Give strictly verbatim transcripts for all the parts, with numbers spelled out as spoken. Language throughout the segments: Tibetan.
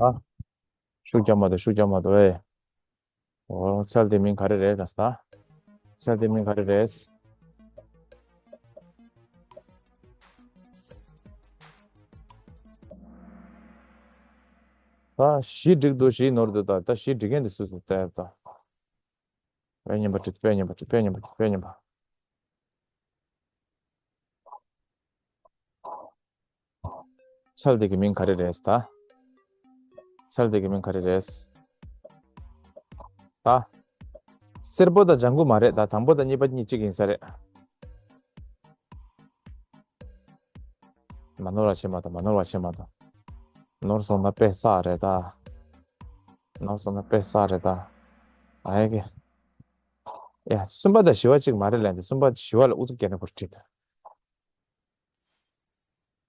ཨ། ཤུགས་རྒྱབ་མ་འདུག་ཤུགས་རྒྱབ་མ་འདུག་ཨེ། འོ། ཚལ་དེ་མིང་ག་རེ་རེད་ད་ཟེར་ད། ཚལ་དེ་མིང་ག་རེ་རེད། ད་བཞི་འགྲིག་འདུག་བཞི་ནོར་འདུག་ད་ད་བཞི་འགྲིག་མཁན་དེ་སུ་སུ་ལྟ་ཡ་ད། དཔེ་ཉན་པ་འགྲིག་དཔེ་ཉན་པ་འགྲིག་དཔེ་ཉན་པ་འགྲིག་དཔེ་ཉན་པ། ཚལ་དེ་གི་མིང་ག་རེ་རེད་ད། ཚལ་དེ་གི་མིང་ག་རེ་རེད། ད། སེར་པོ་དང་ལྗང་གུ་མ་རེད་ད། དང་པོ་དང་གཉིས་པ་གཉིས་གཅིག་ཡིན་ས་རེད། མ་ནོར་བ་བྱེད་མ་དང་མ་ནོར་བ་བྱེད་མ་དང་། ནོར་སོང་ན་དཔེ་བསགས་རེད་ད། ནོར་སོང་ན་དཔེ་བསགས་རེད་ད། ཨ་ཡ་གི། ཡ། གསུམ་པ་དང་བཞི་བ་གཅིག་མ་རེད་ལན་དེ། གསུམ་པ་བཞི་བ་ལ་ཨུ་ཚུགས་རྒྱག་ན་ཁོ་ཁྲིད་དེ།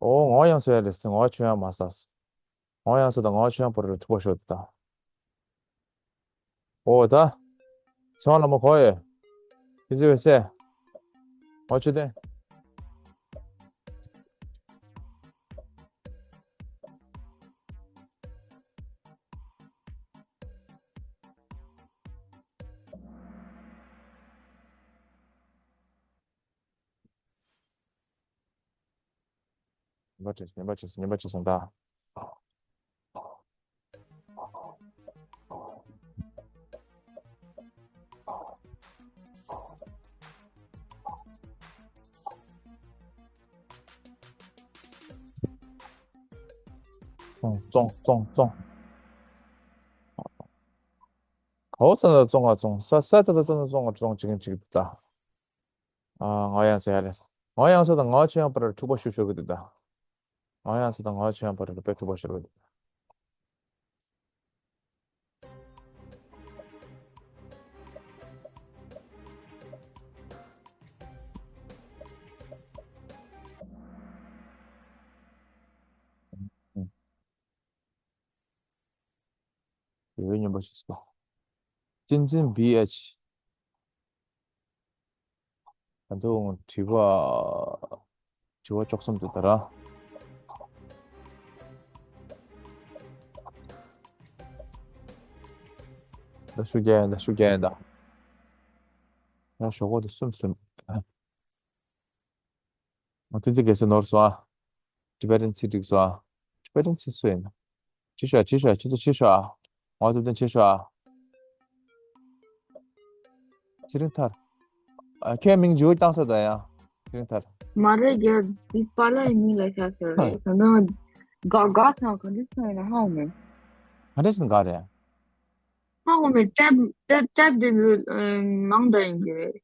ཨོ། ངོ་ཡང་སོ་ཡ་ལེ་སི་ངོ་ཆོ་ཡང་མ་ས་སོ། ངོ་ཡང་སོ་དང་ངོ་ཆོ་ཡང་པོ་རུ་ཁྲི་པོ་ཤོ་དུ་ད། ཨོ་ད། ཚེ་དབང་ལ་མོ་གོ་ཡོད། ཁྱི་ཚེ་བས་སེ། ངོ་ཆོ་དེ། ཉན་པ་བྱས་སོང་ཉན་པ་བྱས་སོང་ཉན་པ་བྱས་སོང་ད། བཙོང་བཙོང་བཙོང་བཙོང་། གའོ་ཙ་ན་བཙོང་ག་བཙོང་ས་ས་ཙ་ད་ཙ་ན་བཙོང་ག་བཙོང་བྱེད་མཁན་ཅིག་ད། ཨ། ངའོ་ཡང་ཟེར་ཡ་རེད། ངའོ་ཡང་ཟེར་དང་ངའོ་ཆོས་དབྱངས་བར་འཁྲུག་པ་ཤུགས་ཤོར་གི་འདུག་ད། ངའོ་ཡང་ཟེར་དང་ངའོ་ཆོས་དབྱངས་བར་དཔེ་འཁྲུག་པ་ཤོར་གི་འདུག་ཡོད་སྙམ་པ་ཞིག་སོ། བསྟན་འཛིན་བི་ཨེཆ། ད་དུང་དྲི་བ། དྲི་བ་བཅུ་གསུམ་འདུག་ད་ར། ད་ཤུགས་རྒྱག་ཡིན་ད་ཤུགས་རྒྱག་ཡིན་ད། ཡང་ཞོགས་པ་དེ་གསུམ་གསུམ། ང་བསྟན་འཛིན་རྒྱལ་མཚན་ནོར་སོང་ཨ། ཊི་བེ་ཊན་ཚིག་འགྲིག་སོང་ཨ། ཊི་བེ་ཊན་ཚིག་སུ་ཡིན། ཕྱི་ཤོག་ཕྱི་ཤོག་ཁྱེད་ཚོ་ཕྱི་ཤོག་ཨ། ང་ཐུབ་བསྟན་ཕྱི་ཤོག་ཨ། ཚེ་རིང་ཐར། ཨ། ཁྱོད་མིང་བརྗེ་པོ་བཏང་ས་དང་ཡང་། ཚེ་རིང་ཐར། མ་རེད་རྒྱ། འདི་པཱ་ལགས་ཡི་མིང་ལ་ཤ་ཤོར་རེད་ད་ནང་། དགའ་དགའ་སང་ག་འདྲ་སོང་ཡིན་ན་ཧ་གོ་མེད། ག་འདྲ་ཞིག་དགའ་རེད། ཧ་གོ་མེད། ཊེབ་ཊེབ་ཊེབ་འདི་ཚོ་མང་དྲགས་ཡིན་གྱི་རེད།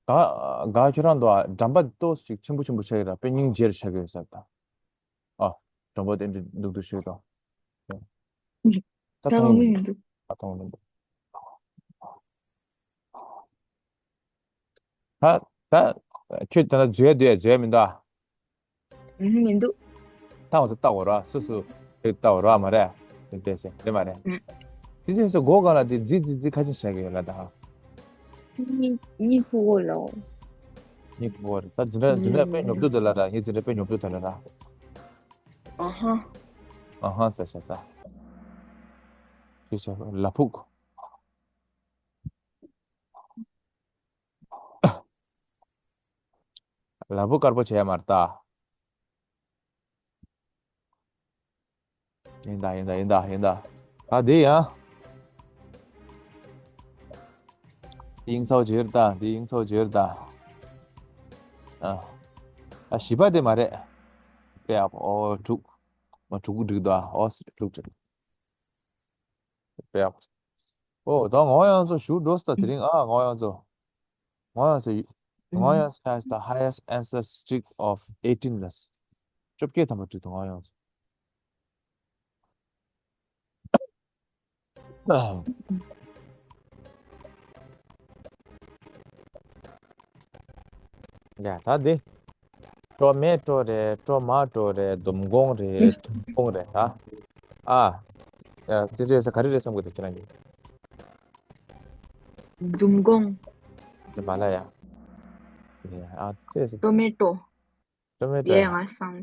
ད་ག་ཁྱོད་རང་དུ་འགྲམ་པ་ཏོག་ཙམ་ཅིག་ཆེན་པོ་ཆེན་པོ་ཆགས་ཀྱི་རེད་པས་སྙིང་རྗེ་རུ་ཆགས་ཀྱི་ཡོད་ས་རེད་ད། ཨ། འགྲམ་པ་དེ་འདྲ་འདུག་འདུག་ཤོད་དང་། ད་ད་མཐོང་གི་མི་མི་འདུག་འདུག་ད་མཐོང་མི་འདུག་ད་ད་ཁྱོད་ད་ལྟ་འཛུལ་ཡ་འདུག་ཡ་འཛུལ་ཡ་མི་འདུག་ཨ། ཨུ་ཧུ། མི་འདུག་ད་འོ་ཙམ་ལྟ་འོ་ར་སོ་སོ་ལྟ་འོ་ར་མ་རེད། དེ་ལྟས་ཟེར་དེ་མ་རེད། ཨུ། དེ་ཚོས་སོ་སྒོ་གང་ལ་དེ་རྫི་རྫི་རྫི་ཁ་ཆེན་བྱ་གི་ཡོད་ལ་ད། གཉིད་གཉིད་ཁུག་གོ་ལོ། གཉིད་ཁུག་གོ་རེད་ད། འཛིན་གྲྭ་འཛིན་གྲྭ་དཔེ་ཉོབ་འདུག་ད་ལ་ར། ངའི་འཛིན་གྲྭ་དཔེ་ཉོབ་འདུག་ད་ལ་ར། ཨ་ཧ། ཨ་ཧ་ས་ཤ་ས། ཁྱེད་ཤ་ལ་ཕུག་ལ་ཕུག་དཀར་པོ་བྱས་མ་རེད་ད། ཡིན་ད་ཡིན་ད་ཡིན་ད་ཡིན་ད། ད་འདི་ཡང་། དབྱིངས་ཚའོ་བརྗོད་ད་འདི་དབྱིངས་ཚའོ་བརྗོད་ད། ཨ། ཨ་བཞི་པ་དེ་མ་རེད། དཔེ་ཡག་པོ། ཨོ་དྲུག་མ་དྲུག་འགྲིག་འདུག་ཨ། ཨོ་དྲུག་འགྲིག་དཔེ་ཡག་པོ། ཨོ་ད་ངོ་ཡང་ཚོ་ཞུ་འགྲོ་ས་དེ་རིང་ཨ་ངོ་ཡང་ཚོ། ངོ་ཡང་ཚོ། ངོ་ཡང་ཚོ་has the highest answer streak of eighteen ལ། བཅོ་བརྒྱད་ཐམ་པ་འགྲིག་འདུག་ངོ་ཡང་ཚོ། ཡ་ད་འདི། ཊོ་མེ་ཊོ་རེད། ཊོ་མ་ཊོ་རེད། ལྡུམ་སྒོང་རེད། ཐུམ་སྒོང་རེད་ད། ཨ། ཡ་དེ་ཚོ་ཡོད་ས་ག་རེ་རེད་བསམ་གི་འདུག་ཁྱེད་རང་གིས། ལྡུམ་སྒོང་། འདི་མ་ལ་ཡ། ཡ་ཨ་དེ་ཚོ་ཡོད་ས། ཊོ་མེ་ཊོ། ཊོ་མེ་ཊོ་ཡ། ཡ་ང་སང་།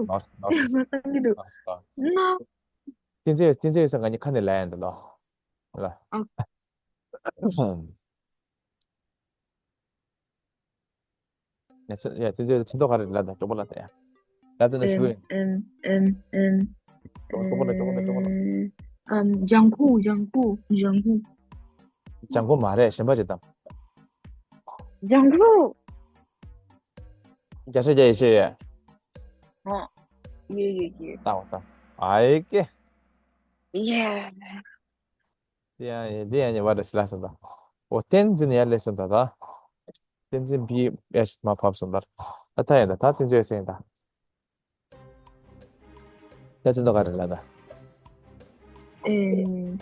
འདུག་ནོར་ནོར་ང་བསམ་གྱི་འདུག་ནོར་ནོར། ན། བསྟན་འཛིན་བསྟན་འཛིན་ཡོད་ས་ང་གཉིས་ཁ་ནས་ལ་ཡན་འདུག་ལོ། ལ། ཨ། ཡ་ཚོ་ཡ་ཚོ་ཚོ་ཚོ་ག་རེ་ལ་ད་ཅོག་པ་ལ་ད་ཡ། ལ་ད་ན་ཞུ་ཨེམ་ཡིན། ཨེམ་ཨེམ་ཨེམ་ཨེམ། ཅོག་པ་ལ་ཅོག་པ་ལ་ཅོག་པ་ལ། ཨམ། ལྗང་ཁུ། ལྗང་ཁུ། ལྗང་ཁུ། ལྗང་ཁུ་མ་རེད། གཞན་པ་ཅིག་དང་། ལྗང་ཁུ། བརྒྱ་ཆ་བརྒྱ་ཡིད་ཆེས་ཡོད། ཨོ། ཡོད་ཡོད་ཡོད། ལྟ་བ་ལྟ། ཨའི་ཀེ། ཡེ། འདི་ཡང་འདི་ཡང་ཉེས་པ་རེད་ཤི་ལ་སོང་ད། འོ་བསྟན་འཛིན་ཡར་ལས་སོང་ད་ད། བསྟན་འཛིན་བི་ཨེ་ཤི་མ་ཕབ་སོང་ད། ད་ད་ཡང་ད་ད་བསྟན་འཛིན་ཡོད་སེང་ད། ད་ཅི་འདོད་ག་རེ་ལ་ད། ཨེ།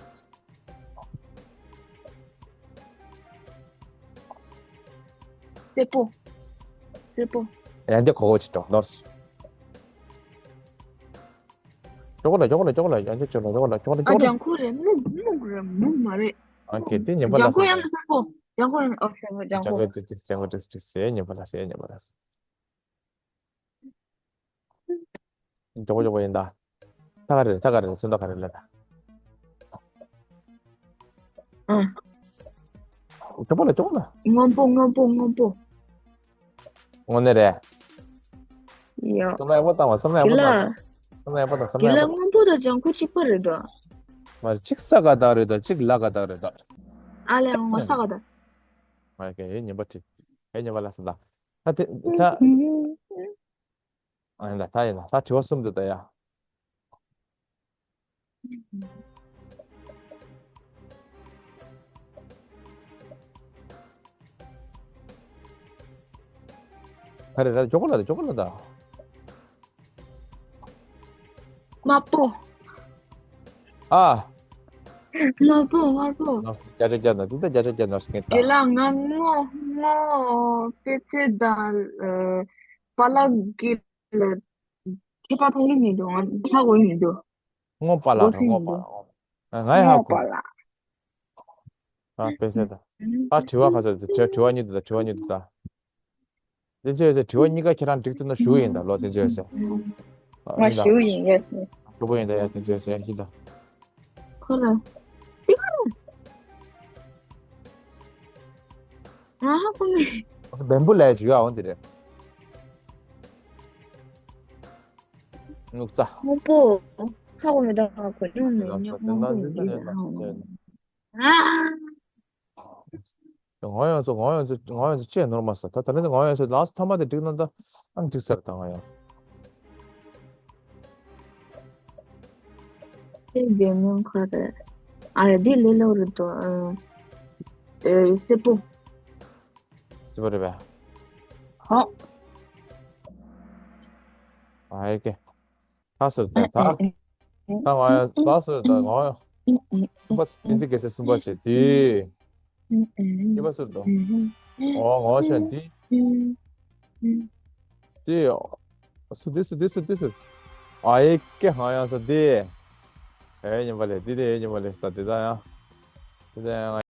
སེར་པོ། སེར་པོ། ཡང་འདི་གོ་གོ་ཅི་འགྲོ་ནོར། ཅོག་ལ་ཅོག་ལ་ཅོག་ལ་ཡང་ཅོག་ལ་ཅོག་ལ་ཅོག་ལ་ཨ། ཅོག་ལ། ལྗང་ཁུ་རེད། སྨུག་སྨུག་རེད། སྨུག་མ་རེད། ཨ་ཀེ་དེ་ཉན་པ་ལ་ལྗང་ཁུ་ཡང་སེར་པོ། ལྗང་ཁུ་ཡང་ཨོ་སེར་པོ། ལྗང་ཁུ། ལྗང་ཁུ་ཏིག་ཏིག་ལྗང་ཁུ་ཏིག་ཏིག་ཟེར་ཉན་པ་ལ་ཟེར་ཉན་པ་ལ་ཟེར། ཅོག་ཅོག་ཡིན་ད། ད་ག་རེ་རེད། ད་ག་རེ་རེད། སུན་ད་ག་རེ་ལ་ད། ཨ། ཅོག་པ་ལ་ཅོག་ལ། སྔོན་པོ། སྔོན་པོ། སྔོན་པོ། དངོས་གནས་རེད། ཡོ། བསམ་བློ་ཡག་པོ་བཏང་བ། བསམ་བློ་ཡག་པོ་བཏང་བ། བསམ་བློ་ཡག་པོ་བཏང་། བསམ་བློ་ཡག་པོ་བཏང་། དེ་ལ་སྔོན་པོ་དང་ལྗང་ཁུ་གཅིག་པ་རེད་དོ། མ་རེད། གཅིག་ས་ག་དག་རེད་དོ། གཅིག་ལ་ག་དག་རེད་དོ། ཨ་ལས་ངོ་ས་ག་དག་མ་གི་ཉན་པ་ཁྲིད། ཨེ་ཉན་པ་ལ་སོང་ད། ད་དེ་ད། ཨ་ཡིན་ད། ད་ཡིན་ད། ད་དྲི་བ་གསུམ་འདུག་ད་ཡ། ད་རེ་ད་ཅོག་ལ་ད། ཅོག་ལ་ད། དམར་པོ། ཨ། དམར་པོ། དམར་པོ། ནོར་བརྒྱ་ཆ་བརྒྱ་ན་འདི་ད་བརྒྱ་ཆ་བརྒྱ་ནོར་སྐད་ད། དེ་ལ་ང་སྔོ་སྔོ་པད་ཚལ་དང་ཨ་པ་ལགས་ཀྱི་ལ་ཁྱད་པར་མཐོང་གི་མི་འདུག་ང་ཧ་གོ་མི་འདུག་སྔོ་པ་ལགས། སྔོ་པ་ལགས། ཨ་ང་ཡང་ཧ་གོ། སྔོ་པ་ལགས། ཨ་དཔེ་གསལ་ད། ཨ་དྲི་བ་ག་ཚོད་འདུག་དྲི་བ་གཉིས་འདུག་ད། དྲི་བ་གཉིས་འདུག་ད། དེ་ཚོས་ཟེར་དྲི་བ་གཉིས་ཀ་ཁྱེད་རང་འགྲིག་ཐུབ་ན་ཞུ་ཡིན་ད་ལོ། དེ་ཚོས་ཟེར། ང་ཞུ་ཡིན་ཡ། ཞུ་པོ་ཡིན་ད་ཡ། དེ་ཚོས་ཟེར་ཡིན་ད། ཁོ་ར། ཏི་ཁ་ར། ང་ཧ་གོ་མེད། བེམ་བུ་ལས་ཞུ་ཡ་འོང་དེ་རེད། སྨྱུག་རྩ། སྨུག་པོ། ཧ་གོ་མེད་ད། ང་གོ་མྱོང་མེད། སྨྱུག་སྨུག་པོ་ཡིན་ད། ང་ཡང་ཚོ་ང་ཡང་ཚོ་ང་ཡང་ཚོ་ཅེས་ནོར་མ་ས། ད་ད་ནི་ང་ཡང་ཚོ་ལགས་ཐ་མ་དེ་འགྲིག་ན་ད་ཨང་འགྲིག་ས་རེད་ད། ང་ཡང་དེ་རྒྱལ་མོ་ཁ་རེད། ཨ་ཡ་འདི་ལས་སླ་པོ་རེད་དོ། ཨ་ཨེ་སེར་པོ། སེར་པོ་རེད་པས། ཧོ། ཨ་ཡ་ཀེ། ད་ཟེར་ད་ད། ད་ང་ཡང་ད་ཟེར་ད་ང་ཡང་གསུམ་པ་བསྟན་འཛིན་རྒྱལ་མཚན་གསུམ་པ་བྱས་དེ། གཉིས་པ་ཟེར་ད། ཨོ་ང་བྱས་དེ། དེ། སུ་དེ་སུ་དེ་སུ་དེ་སུ། ཨ་ཡེ་ཀེ་ཧ་ཡང་ས་དེ། ཨེ་ཉམས་པ་ལས་དེ་དེ་ཨེ་ཉམས་པ་ལས་ད་དེ་ད་ཡང་། དེ་ད་ཡང་།